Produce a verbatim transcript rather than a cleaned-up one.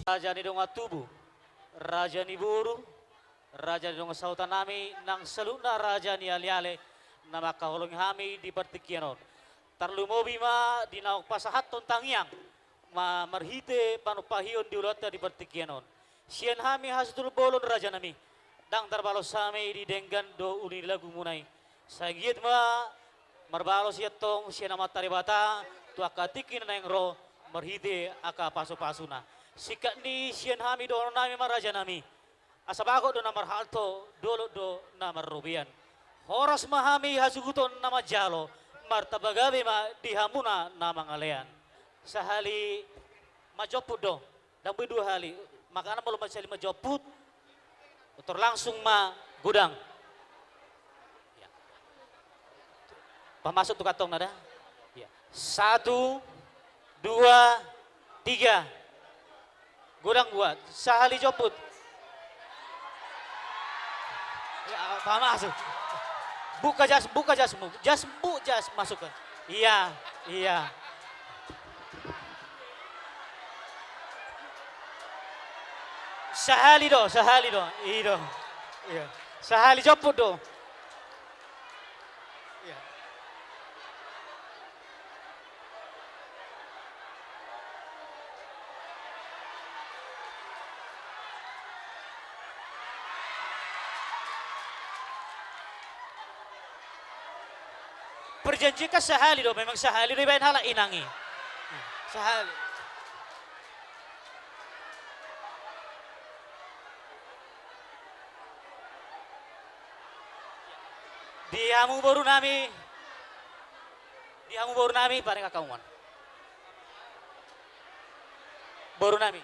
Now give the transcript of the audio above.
Raja ni dongan tubu, raja ni boru, raja ni dongan sahuta nami, nang saluhutna raja ni aleale na mangkaholongi hami di partingkian on. Tarlumobi ma di naung pasahathon tangiang ma marhite panumpahion di ulaonta di partingkian on. Sian hami hasuhuton bolon raja nami, ndang tarbalos hami di denggan dohot uli ni lagumuna i. Sai giot ma marbalos i antong sian Amanta Debata tu angka tingki na naeng ro marhite angka pasupasuna. Singkat ni sian hami dohonon nami ma raja nami. Asa bagot do na marhalto, dolok do na marrobean. Horas ma hami hasuhuton na manjalo, martamba gabe ma di hamuna na mangalean. Sahali manjomput do, ndang boi dua hali. Makanan molo sahali manjomput, tor langsung ma godang. Ya. Pamasuk tu kantongna da. Ya. Satu, dua, tiga. Godang buat. Sahali jomput. Ya, pamasuk. Buka jas, buka jasmu. Jas, bu, jas, masukkan. Iya, iya. Sahali do, sahali do. I do. Iya. Sahali jomput do. Iya. Perjanjian kan sahali do, memang sahali do dibaen halak inang i. Sahali. Di hamu boru nami. Di hamu boru nami, paling angka umon. Boru nami.